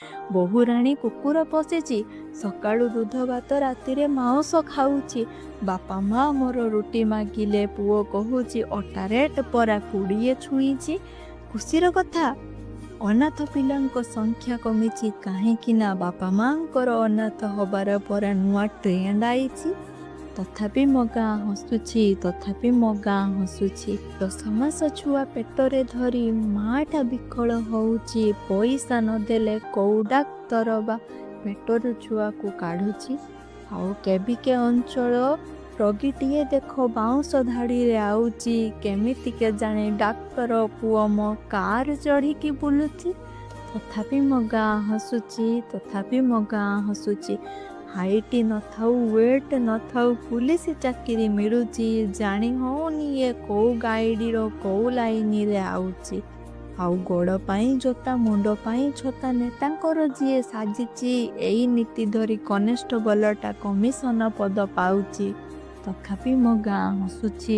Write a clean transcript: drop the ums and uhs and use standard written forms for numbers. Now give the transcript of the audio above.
ବୋହୂରାଣୀ କୁକୁର ପୋଷିଚି, ସକାଳୁ ଦୁଧ ଭାତ ରାତିରେ ମାଉଁସ ଖାଉଛି। ବାପା ମା ମୋର ରୁଟି ମାଗିଲେ ପୁଅ କହୁଛି ଅଟା ରେଟ୍ ପରା 20 ଛୁଇଁଛି। ଖୁସିର କଥା, ଅନାଥ ପିଲାଙ୍କ ସଂଖ୍ୟା କମିଛି, କାହିଁକି ନା ବାପା ମାଙ୍କର ଅନାଥ ହବାର ପରା ନୂଆ ଟ୍ରେଣ୍ଡ ଆଇଛି। ତଥାପି ମୋ ଗାଁ ହସୁଛି, ତଥାପି ମୋ ଗାଁ ହସୁଛି। 10 ମାସ ଛୁଆ ପେଟରେ ଧରି ମାଟା ବିକଳ ହଉଛି, ପଇସା ନଦେଲେ କୋଉ ଡାକ୍ତର ବା ପେଟରୁ ଛୁଆକୁ କାଢୁଛି? ଆଉ କେବିକେ ଅଞ୍ଚଳ ରୋଗୀଟିଏ ଦେଖ ବାଉଁଶ ଧାଡ଼ିରେ ଆଉଛି, କେମିତି କେଜାଣି ଡାକ୍ତର ପୁଅ ମୋ କାର ଚଢ଼ିକି ବୁଲୁଛି। ତଥାପି ମୋ ଗାଁ ହସୁଛି, ତଥାପି ମୋ ଗାଁ ହସୁଛି। ହାଇଟ୍ ନଥାଉ ୱେଟ୍ ନଥାଉ ପୁଲିସ ଚାକିରି ମିଳୁଛି, ଜାଣି ହଉନି ଏ କୋଉ ଗାଇଡ଼ିର କୋଉ ଲାଇନରେ ଆଉଛି। ଆଉ ଗୋଡ଼ ପାଇଁ ଜୋତା ମୁଣ୍ଡ ପାଇଁ ଛତା ନେତାଙ୍କର ଯିଏ ସାଜିଛି, ଏଇ ନୀତି ଧରି କନେଷ୍ଟବଲଟା କମିଶନ ପଦ ପାଉଛି। ତଥାପି ମୋ ଗାଁ ହସୁଛି।